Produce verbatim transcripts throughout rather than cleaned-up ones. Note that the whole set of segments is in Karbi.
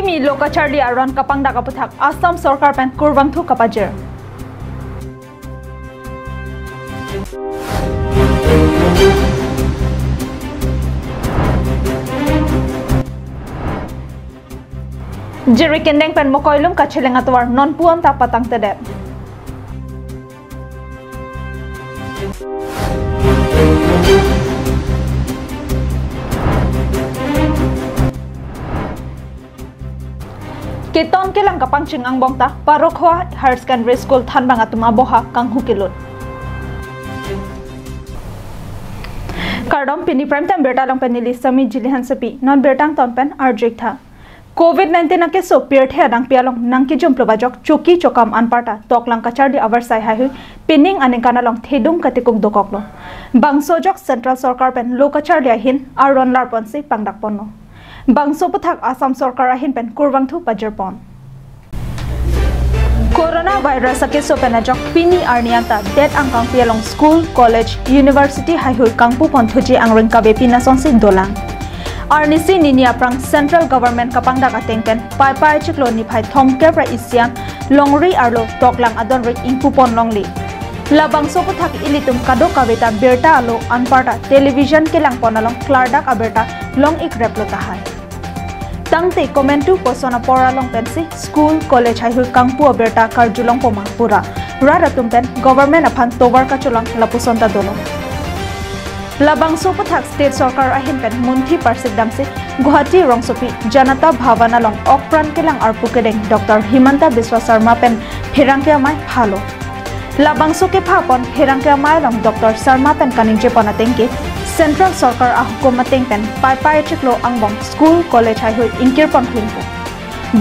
Kimi lo kacharli aron kapangdak aputhak Assam sorkar pen kurvangthu kapajir. Jirikindeng pen Mokoilum kacheleng atovar non puan ta patangtedet. Keton kelang kapangching angbong ta Parokhwa Higher Secondary School thanbang atum aboha kanghu kelut. Kardom, pini Prime Time birta along pen neli Sami Jili Hansepi, non birta angton pen arju-ik tha. Covid nineteen akeso pirthe adangpi along nangkejom plobajok choki chokam anparta toklang kacharli avarsai haihui pining aningkan along thedung katikuk dokoklo. Bangso ajok Central Sorkar pen lo kacharli ahin aron larponsi pangdakponlo. Bangso aputhak Assam sorkar ahin pen kurvangthu pajirpon. Coronavirus akeso pen ajok pini arni anta det angkangpi along school, college, university haihui kangpupon thuji angring kavepi lasonsi dolang. Arnisi nini aphrang Central Government kapangdak ateng pen Paipai chiklo niphai thomkep ra isi an longri arlo toklang adonri ingpupon longle. Labangso aputhak ilitum kadokave ta birta alo anparta television kelangpon along klardak abirta long-ikreplo tahai. Tangte komantu koson apor along pensi school, college haihui kangpu abirta karjulongpo ma pura rat atum pen government aphan tovar kacholang lapuson ta dolo. Labangso aputhak state sorkar ahin pen munthi parsik damsi Guwahati rongsopi Janata Bhavan along okpran kelang arpu kedeng Doctor Himanta Biswa Sarma pen pherangke amei phalo. Labangso kephapon pherangke amei along Doctor Sarma pen kaningjepon ateng ke Central Sorkar ahukum ateng pen Paipai chiklo angbong school, college haihui ingkirpon klingpo.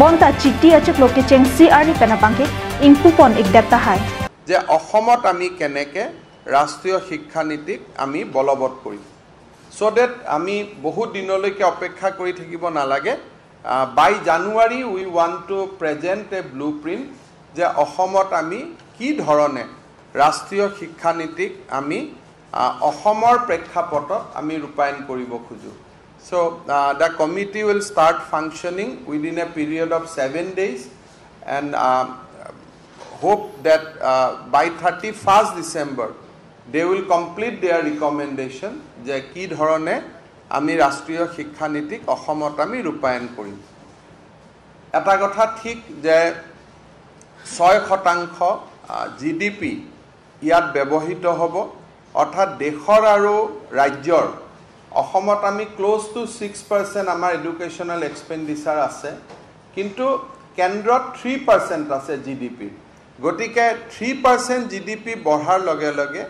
Bonta chiti achiklo kechengsi arni pen abangke ingpupon-ikdet tahai. যে অসমত আমি কেনেকে ৰাষ্ট্ৰীয় শিক্ষা নীতিক আমি বলবৎ কৰিম। চ' ডেট আমি বহুত দিনলৈকে অপেক্ষা কৰি থাকিব নালাগে। বাই January we want to present a blueprint যে অসমত আমি কি ধৰণে ৰাষ্ট্ৰীয় শিক্ষা নীতিক আমি আহ, অসমৰ প্ৰেক্ষাপটত আমি ৰূপায়ণ কৰিব খোজো। So the committee will start functioning within a period of seven days and hope that by thirty first December they will complete their recommendation যে কি ধৰণে আমি ৰাষ্ট্ৰীয় শিক্ষা নীতিক অসমত আমি ৰূপায়ণ কৰিম। এটা কথা ঠিক যে ছয় শতাংশ জি ডি পি ইয়াত ব্যৱহৃত হ'ব, অৰ্থাৎ দেশৰ আৰু ৰাজ্যৰ। অসমত আমি ক্ল'জ টু ছিক্স পাৰ্চেণ্ট আমাৰ এডুকেশ্যনেল এক্সপেণ্ডিচাৰ আছে, কিন্তু কেন্দ্ৰত থ্ৰী পাৰ্চেণ্ট আছে জি ডি পি। গতিকে three percent G D P বঢ়াৰ লগে লগে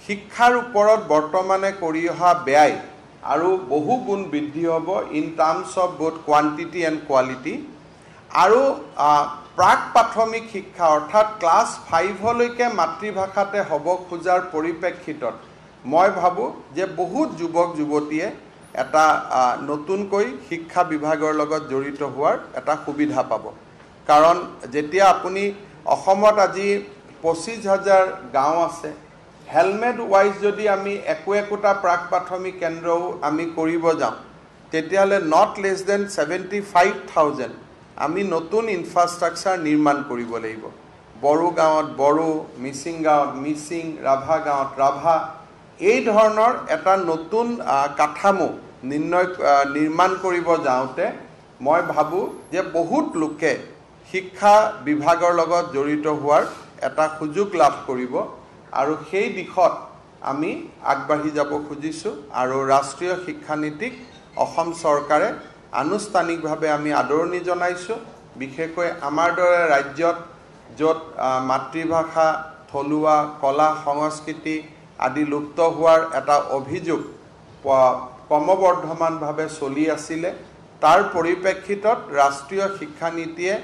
শিক্ষাৰ ওপৰত বৰ্তমানে কৰি অহা ব্যয় আৰু বহু গুণ বৃদ্ধি হ'ব in terms of both quantity and quality। আৰু আহ, প্ৰাক প্ৰাথমিক শিক্ষা অৰ্থাৎ ক্লাছ ফাইভলৈকে মাতৃভাষাতে হ'ব খোজাৰ পৰিপ্ৰেক্ষিতত মই ভাবোঁ যে বহুত যুৱক যুৱতীয়ে এটা আহ, নতুনকৈ শিক্ষা বিভাগৰ লগত জড়িত হোৱাৰ এটা সুবিধা পাব। কাৰণ যেতিয়া আপুনি অসমত আজি পঁচিছ হাজাৰ গাঁও আছে, হেলমেট ৱাইজ যদি আমি একো একোটা প্ৰাক প্ৰাথমিক কেন্দ্ৰও আমি কৰিব যাওঁ, তেতিয়াহ'লে not less than seventy five thousand আমি নতুন ইনফ্ৰাষ্ট্ৰাকচাৰ নিৰ্মাণ কৰিব লাগিব। বড়ো গাঁৱত বড়ো, মিচিং গাঁৱত মিচিং, ৰাভা গাঁৱত ৰাভা, এই ধৰণৰ এটা নতুন আহ, কাঠামো নিৰ্ণয় আহ, নিৰ্মাণ কৰিব যাওঁতে মই ভাবোঁ যে বহুত লোকে শিক্ষা বিভাগৰ লগত জড়িত হোৱাৰ এটা সুযোগ লাভ কৰিব আৰু সেই দিশত আমি আগবাঢ়ি যাব খুজিছোঁ আৰু ৰাষ্ট্ৰীয় শিক্ষা নীতিক অসম চৰকাৰে আনুষ্ঠানিকভাৱে আমি আদৰণি জনাইছোঁ। বিশেষকৈ আমাৰ দৰে ৰাজ্যত য'ত আহ, মাতৃভাষা, থলুৱা কলা সংস্কৃতি আদি লুপ্ত হোৱাৰ এটা অভিযোগ প- ক্ৰমবৰ্ধমানভাৱে চলি আছিলে, তাৰ পৰিপ্ৰেক্ষিতত ৰাষ্ট্ৰীয় শিক্ষা নীতিয়ে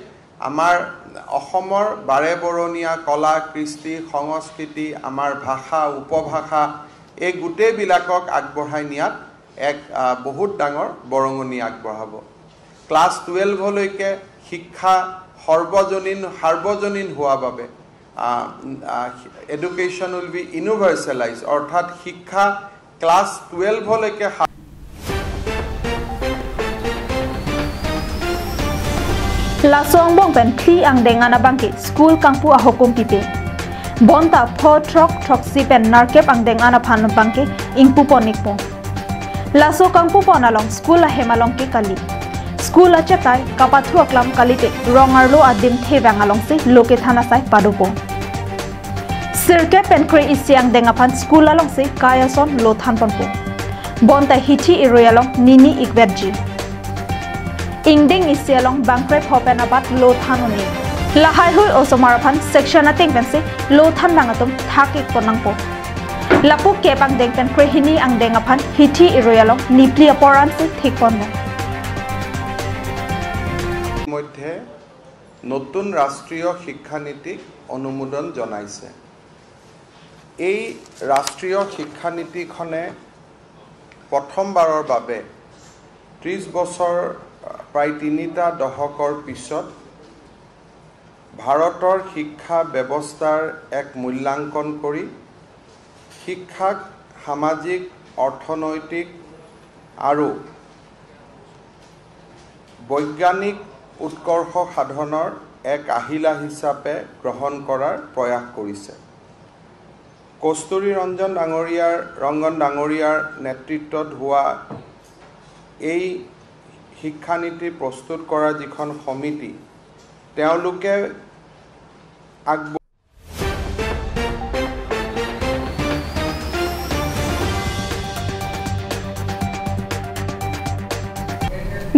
আমাৰ অসমৰ বাৰেবৰণীয়া কলা, কৃষ্টি, সংস্কৃতি, আমাৰ ভাষা, উপভাষা, এই গোটেইবিলাকক আগবঢ়াই নিয়াত এক আহ, বহুত ডাঙৰ বৰঙণি আগবঢ়াব। ক্লাছ টুৱেলভলৈকে শিক্ষা সৰ্বজনীন সাৰ্বজনীন হোৱা বাবে এডুকেশ্যন উইল বি ইউনিভাৰ্চেলাইজ, অৰ্থাৎ শিক্ষা ক্লাছ টুৱেলভলৈকে সা- Laso angbong pen phli angdeng an abangke school kangpu ahukum pipe. Bonta pho throk throksi pen nerkep angdeng an aphan abangke ingpu pon-ikpo. Laso kangpu pon along school ahem along ke kali. School achetai kapathu aklam kalite rong arlo adim thevang alongsi lo kethan asai padopo. Sirkep pen kre-isi angdeng aphan school alongsi kai ason lo than ponpo. Bonta hithi irui along nini ikvetji. Ingdeng isi along bangkre pho pen abat lo than un-e. Lahaihui osomar aphan section ateng pensi lo thanbang atum thak-ik pon nangpo. Lapu kep angdeng pen krehini angdeng aphan hithi irui along niphli apor ansi thik ponlo. মধ্যে নতুন ৰাষ্ট্ৰীয় শিক্ষানীতিক অনুমোদন জনাইছে। এই ৰাষ্ট্ৰীয় শিক্ষানীতিখনে প্ৰথমবাৰৰ বাবে ত্ৰিশ বছৰ, প্ৰায় তিনিটা দশকৰ পিছত ভাৰতৰ শিক্ষা ব্যৱস্থাৰ এক মূল্যাংকন কৰি শিক্ষাক সামাজিক, অৰ্থনৈতিক আৰু বৈজ্ঞানিক উৎকৰ্ষ সাধনৰ এক আহিলা হিচাপে গ্ৰহণ কৰাৰ প্ৰয়াস কৰিছে। কস্তুৰী ৰঞ্জন ডাঙৰীয়াৰ, ৰংগন ডাঙৰীয়াৰ নেতৃত্বত হোৱা এই শিক্ষানীতি প্ৰস্তুত কৰা যিখন সমিতি, তেওঁলোকে আগব-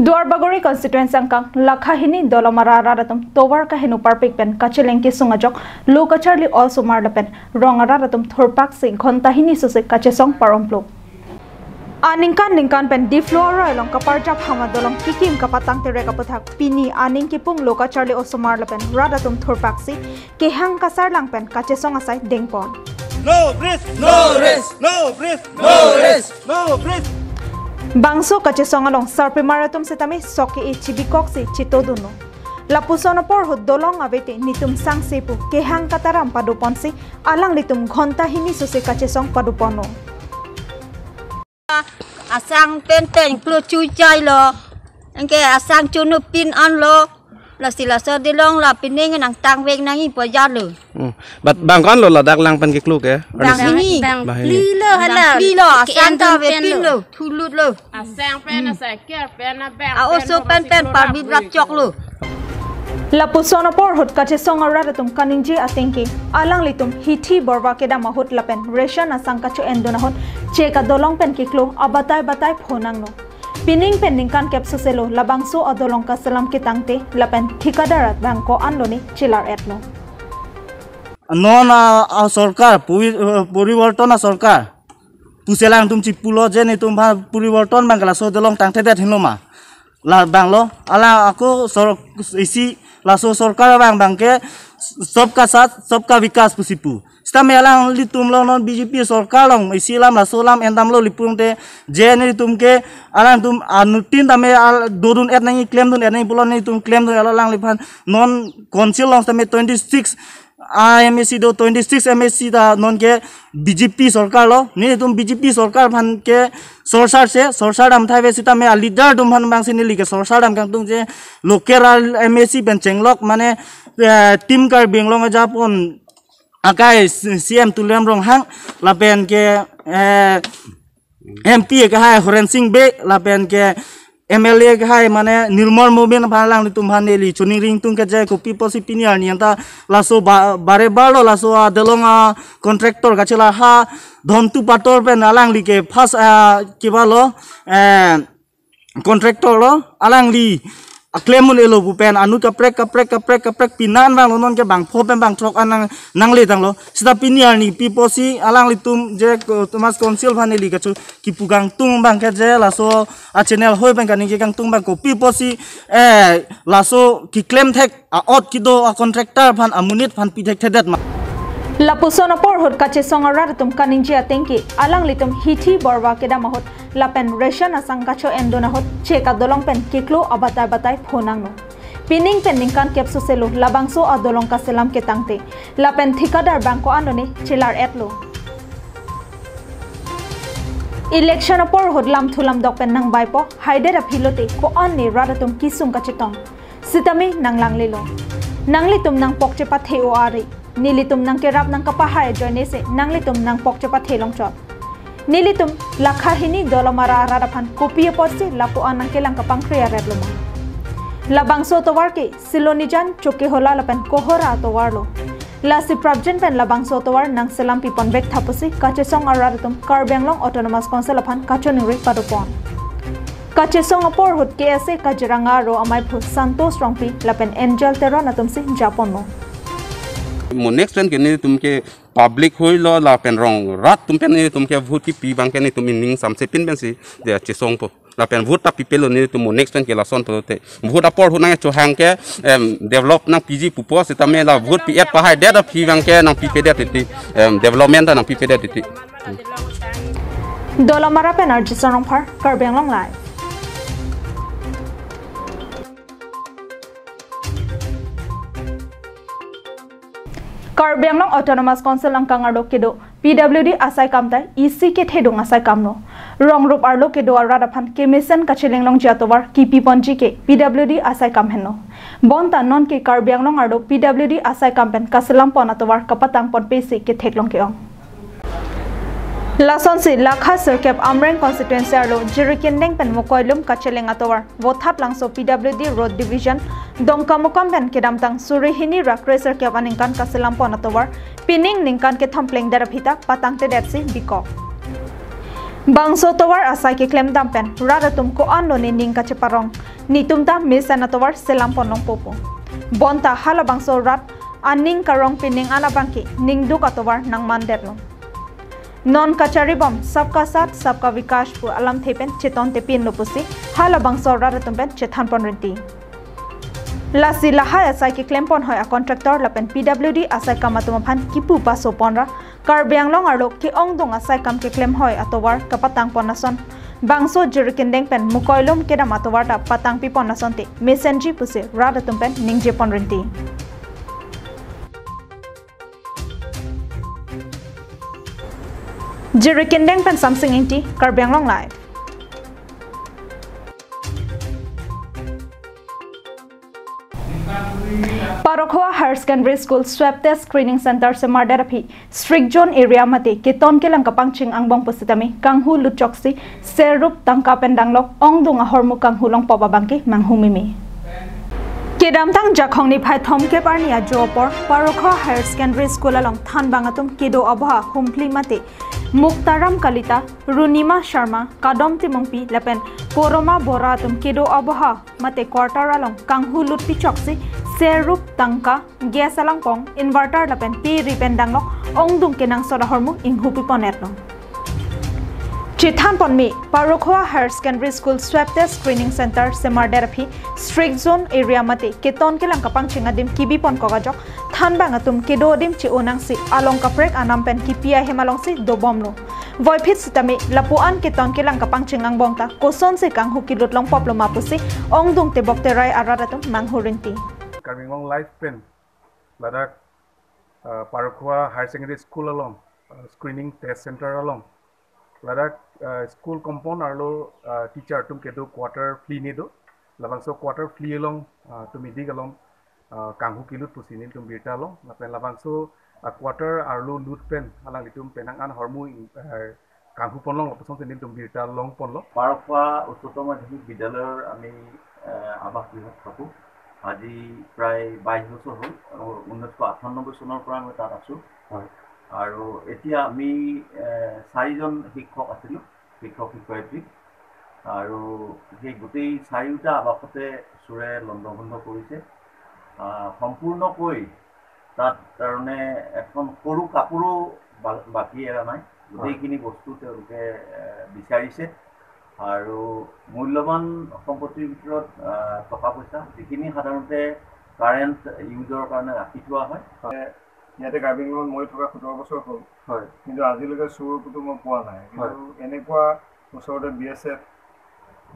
Duarbagori constituency angkang Lakhahini Dolomara arat atum tovar kaheno parpik pen kacheleng kesung ajok lo kacharli osomar lapen rong arat atum thurpaksi ghonta hini sose kachesong paromplok. Aningkan ningkan pen Diphu aroi along kaparjap hama dolong kikim kapatang terek aputhak pini aning kipung lo kacharli osomar lapen rat atum thurpaksi kehang kasarlang pen kachesong asai dengpon. No bridge, no rest, no bridge, no rest, no bridge. Bangso kachesong along sarpimar atum setame sok ke-e chibikoksi chitodunlo. Lapuson apor ahut dolong avete nitum sangse pu kehang kataram padoponsi alanglitum ghonta hini sose kachesong padoponlo. Asang pen pen klo chuchai lo. Anke asang chunu pin an lo. Lasi laso dolong la pining nangtangvek nangji pu ajat lo. Hmm. But bang ko-an lo ladak lang pen keklo ke? Bang ini. Bang pli lo hala. Pli lo, asang ta ve pin lo, thulut lo. Asang pen, asang ker pen, abang. A oso pen pen parbit rap chok lo. Lapuson apor ahut kachesong arat atum kaningje atengke alanglitum hithi borva kedam ahut lapen ration asang kacho-endun ahut chek adolong pen keklo abatai batai phonanglo. Pining pen ningkan kep soselo labangso adolong kaselam ketangte lapen thikadar abang ko-an lone chelar-etlo. Non a, a sorkar puri-, eh, poriborton a sorkar pusi alangtum chipulo je netum pha poriborton abang laso adolong tangtedet hinlo ma. Labanglo, alang ako sor isi laso sorkar abang abangke sabka saath sabka vikas pusi pu. Sitame alanglitum lo non B J P sorkar along isi alam laso alam endamlo lipung te je netum ke alangtum anuttin tame al dodun-et nangji klemdun-et nangji pulo netum klemdun alangliphan non council along sitame twenty six a M A C do twenty six M A C ta non ke B J P sorkar lo. Netum B J P sorkar aphan ke sorsar se, sorsar dam thai ve sitame a leader atum aphan abangsi neli ke sorsar dam kangtung je local a M A C pen chenglok mane, eh, Team Karbi Anglong ajapon akai C-, C M Tuliram Ronghang lapen ke, eh, M P ke hai Horen Sing Bey lapen ke M L A ke hai mane Nirmal Momin aphan alanglitum aphan neli choningri ingtung ke je kopi pusi pini arni anta laso ba-, bare bar lo laso adolong a contractor kachelar ha Dhontu Pator pen alangli ke first, ah, kevalo, eh, contractor lo alangli aklem un-elo pu pen anut kaprek kaprek kaprek kaprek pinan abang lo non ke bang pho pen bang throk an nang, nangletanglo. Sita pini arni pi pusi alanglitum je ko-, Autonomous Council aphan neli kacho kipu kangtung abangke je laso a channel hoi pen kaningje kangtung abang kopi pusi, eh, laso keklem thek a-ot kedo a contractor aphan amonit aphan pi thekthedet ma. Lapuson apor ahut kachesong arat atum kaningje atengke alanglitum hithi borva kedam ahut lapen ration asang kacho-endun ahut chek adolong pen keklo abatai batai phonanglo. Pining pen ningkan kep soselo labangso adolong kaselam ketangte lapen thikadar abang ko-an lone chelar-etlo. Election apor ahut lamthu lamdok pen nangbaipo, haidet aphi lote ko-an ne rat atum kesung kachetong. Sitame nanglanglelo. Nanglitum nangpok chepathe-o ari. Nelitum nangkerap nangkapahai ajoine si nanglitum nangpok chepathe longchot. Nelitum lakha hini Dolamara arat aphan kopi apotsi lapu-an nangkelang kapangkri aret loma. Labangso atovar ke Silonijan, Chokihola lapen Kohora atovarlo. Lasi prapjin pen labangso atovar nangselam pipon vek tha pusi kachesong arat atum Karbi Anglong Autonomous Council aphan kachoningri padopon. Kachesong apor ahut K S A Kaziranga aro amaiphu Santosh Rongpi lapen Angel Teron atumsi japonlo. Mo next pen ke netum ke public hoilo lapen rong rat atum pen netum ke vote kipi abang ke netum ining samse pin pensi dia chesongpo. Lapen vote ta pipelo netum mo next pen ke lason pulote. Vote apor ahut nangchohang ke em, develop nangpiji pupo sitame la vote pi-et pahai det aphi abang ke nangpipedet titi. Em, development ta nangpipedet titi. Dolamara pen R J Sarongphar, Karbi Anglong Live. Karbi Anglong Autonomous Council angkang arlo kedo P W D asai kam ta isi kethedung asai kamlo. Rongrup arlo kedo arat aphan kemesen kachelinglongji atovar kipiponji ke P W D asai kam henlo. Bonta nonke Karbi Anglong arlo P W D asai kam pen kaselampon atovar kapatangponpe si ketheklong ke-ong. Lasonsi lakha sirkep Amreng constituency arlo Jirikindeng pen Mukoilum kacheling atovar Vothatlangso P W D Road Division Dongkamukam pen kedamtang suri hini ra kre sirkep aningkan kaselampon atovar pining ningkan kethom plengdet aphi ta patangtedetsi bikok. Bangso atovar asai keklem dam pen rat atum ko-anlo nening kacheparong, netum ta mesen atovar selampon longpo pu. Bonta halabangso rat aning karong pining an abang ke ningduk atovar nangmandetlo. Non kacharibom Sabka Saath Sabka Vikas pu alamthe pen chetontepinlo pusi halabangso rat atum pen chethanpon rinti. Lasi lahai asai keklempon hoi a contractor lapen P W D asai kam atum aphan kipu pasoponra Karbi Anglong arlo ke-ongdung asai kam keklem hoi atovar kapatangpon ason bangso Jirikindeng pen Mukoilum kedam atovar ta patangpipon asonte mesenji pusi rat atum pen ningjepon rinti. Jirikindeng pen Samsing Ingti, Karbi Anglong Live. Parokhowa Higher Secondary School Swab Test Screening Center semardet aphi Strict Zone area mate keton kelang kapangcheng angbong pusitame kanghu lutchoksi serrup tangka pen danglok ongdung ahormu kanghu longpop abang ke manghu meme. Kedamtang Jakhong niphai thomkep arni ajo apor Parokhowa Higher Secondary School along thanbang atum kedo aboha Humpli mate Muktaram Kalita, Runima Sharma, Kadom Timungpi lapen Poroma Bora atum kedo aboha mate quarter along kanghu lut pichoksi serrup tangka, gas alangpong, inverter lapen pe ri pen danglok ongdung kenangsot ahormu inghu pipon-etlo. Chethanpon me Parokhowa Higher Secondary School Swab Test Screening Center semardet aphi Strict Zone area mate keton kelang kapangcheng adim kibipon kok ajok thanbang atum kedo adim che-onangsi along kaprek anam pen kipi ahem alongsi dobomlo. Voiphit sitame lapu-an keton kelang kapangcheng angbong ta kosonsi kanghu kilut longpoplo ma pusi ongdung tebok terai arat atum manghu rinti. Karbi Anglong Live pen ladak, uh, Parokhowa Higher Secondary School along, uh, screening test center along ladak, uh, school compound arlo, uh, teacher atum kedo quarter phli ni do. Labangso quarter phli along, uh, tum idik along, uh, kanghu kilut pusi nelitum birta long. Lapen labangso, uh, quarter arlo lut pen alanglitum penang an ahormu, uh, kanghu ponlong lapuson si nelitum birta longponlo. Parokhowa উচ্চতৰ মাধ্যমিক বিদ্যালয়ৰ আমি, এ, আৱাস গৃহত থাকোঁ। আজি প্ৰায় বাইছ বছৰ হ'ল। ঊনৈছশ আঠান্নব্বৈ চনৰ পৰা মই তাত আছোঁ। হয়। আৰু এতিয়া আমি, এ, চাৰিজন শিক্ষক আছিলোঁ, শিক্ষক শিক্ষয়িত্ৰী। আৰু সেই গোটেই চাৰিওটা আৱাসতে চোৰে লণ্ডভণ্ড কৰিছে। আ, সম্পূৰ্ণকৈ তাত তাৰমানে এখন সৰু কাপোৰো বা-, বাকী এৰা নাই। গোটেইখিনি বস্তু তেওঁলোকে, এ, বিচাৰিছে। আৰু মূল্যৱান সম্পত্তিৰ ভিতৰত, আ, টকা পইচা, যিখিনি সাধাৰণতে কাৰেণ্ট ইউজৰ কাৰণে ৰাখি থোৱা হয়। ইয়াতে কাৰ্বি আংলঙত মই থকা সোতৰ বছৰ হ'ল। হয়। কিন্তু আজিলৈকে চোৰ ক'তো মই পোৱা নাই। কিন্তু হয়। এনেকুৱা ওচৰতে বি এছ এফ,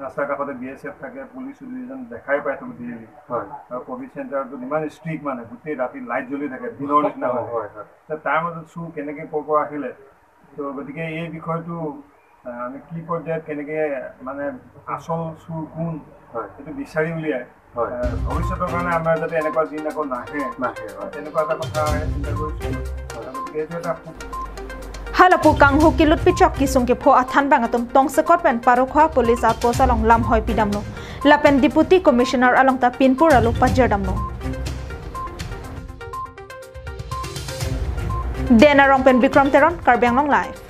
ৰাস্তাৰ কাষতে বি এছ এফ থাকে, পুলিচ দুই এজন দেখাই পাই থাকোঁ ডেইলি। হয়। আৰু কভিড চেণ্টাৰটোত ইমান ষ্ট্ৰিক্ট, মানে গোটেই ৰাতি লাইট জ্বলি থাকে, দিনৰ নিচিনা হৈ থাকে। হয়, হয়। তে তাৰ মাজত চোৰ কেনেকে ক'ৰ পৰা আহিলে? তো গতিকে এই বিষয়টো, আহ, আমি কি পৰ্যায়ত কেনেকে, মানে আচল চোৰ কোন, হয়। সেইটো বিচাৰি উলিয়াই হয়। আহ, ভৱিষ্যতৰ কাৰণে আমাৰ যাতে এনেকুৱা দিন আকৌ নাহে। নাহে, হয়। তেনেকুৱা এটা কথা চিন্তা কৰিছোঁ। হয়। গতিকে এইটো এটা খুব Halapu kanghu kilut pichok kisung kepho athan bang atum tongsekot pen Parokhowa Police Outpost along lamhoi pidamlo. Lapen Deputy Commissioner along ta pinpur alo pajirdamlo. Den Arong pen Bikram Teron, Karbi Anglong Live.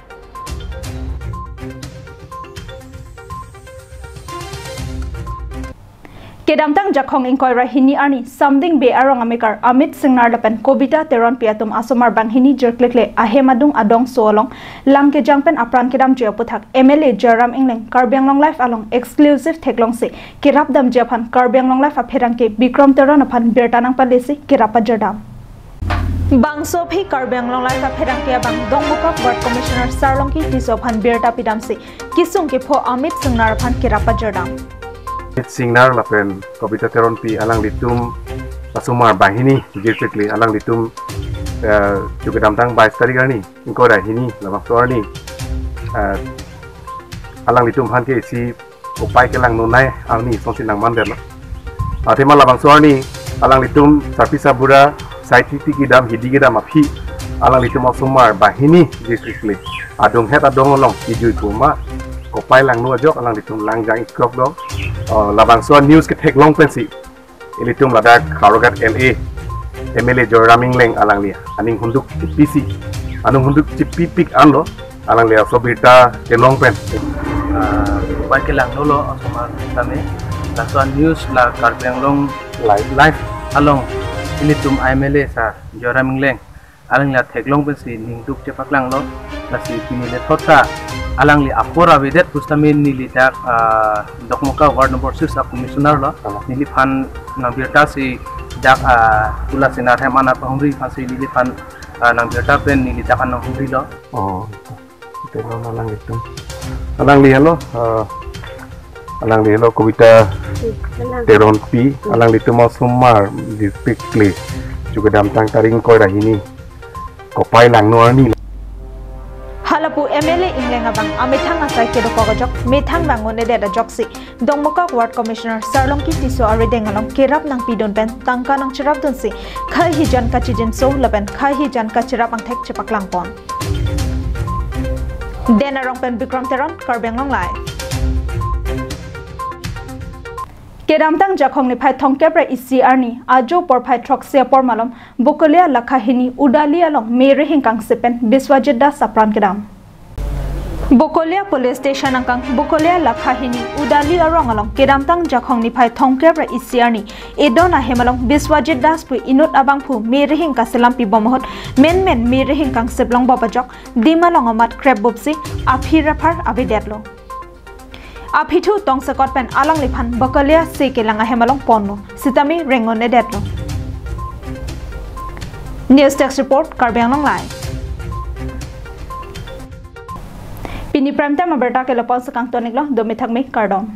Kedamtang Jakhong ingkoi ra hini arni Samding Bey arong amekar Amit Singnar lapen Kobita Teronpi atum asomar banghini jirklikle ahem adung adongso along lang kejang pen apran kedamji aputhak M L A Joyram Engleng Karbi Anglong Live along exclusive theklongsi kerap damji aphan Karbi Anglong Live apherangke Bikram Teron aphan birta nangpalesi kerap pajirdam. Bangso aphi Karbi Anglong Live apherangke abang Dongmukak Ward Commissioner Sarlongki Tisso aphan birta pidamsi kisung kepho Amit Singnar aphan kerap pajirdam. Amit Singnar lapen Kobita Teronpi alanglitum asomar banghini jirklikle alanglitum, eh, chu kedamtang bais tarik arni ingkoi ra hini labangso arni, eh, alanglitum aphan ke isi kopai kelang nonai arni asonsi nangmandetlo. Athema labangso arni alanglitum sarpi sarbura saithiti kedam hidi kedam aphi alanglitum asomar banghini jirklikle adunghet adung along kijui kuma kopai langno ajok alanglitum langjang ikrok do. Oh, labangso news ketheklong pensi ilitum ladak Howraghat L A M L A Joyram Engleng alangli aning hunduk chipisi, anung hunduk chipipik anlo alangli aso birta kelong pen. Ah, kopai kelang nolo asomar tame. Laso news la Karbi Anglong Live. Live along ilitum M L A sar Joyram Engleng alangli theklong pensi ningduk chepaklanglo. Lasi pini lethot ta alangli apor avedet pusitame neli dak, ah, Dokmoka ward number six a commissioner lo. Alah. Neliphan nangbirta si dak, ah, Kulasena Theman apahumri aphansi neliphan, ah, nangbirta pen neli dak an nanghumpilo. Oh, ito. Ito lo alanglitum. Alangli halo, ah, alangli halo Kobita Teronpi, alanglitum asomar jirklikle chu kedamtang tarik ingkoi ra hini kopai langno arni. Halapu M L A Engleng abang amethang asai kedokok ajok, methang bang un-edet ajoksi Dongmukak Ward Commissioner Sarlongki Tisso arideng along kerap nangpidun pen tangka nangcherapdunsi khei hijan kachijinso lapen khei hijan kacherap angthek chepaklangpon. Den Arong pen Bikram Teron, Karbi Anglong Live. Kedamtang Jakhong niphai thomkep ra isi arni ajo porphai throksi apor malom Bokolia lakha hini Udali along me rihing kangsip pen Biswajit Das apran kedam. Bokolia Police Station angkang Bokolia lakha hini Udali arong along kedamtang Jakhong niphai thomkep ra isi arni edon ahem along Biswajit Das pu inut abangphu me rihing kaselam pibom ahut menmen me rihing kangsip longbom ajok dim along amat krepbupsi aphi raphar avedetlo. Aphi thu tongsekot pen alangliphan Bokolia se kelang ahem along ponlo, sitame reng un-edetlo. News Desk Report, Karbi Anglong Live. Pini prime time abirta ke lapu-an si kangton-iklo, dome thakme, kardom.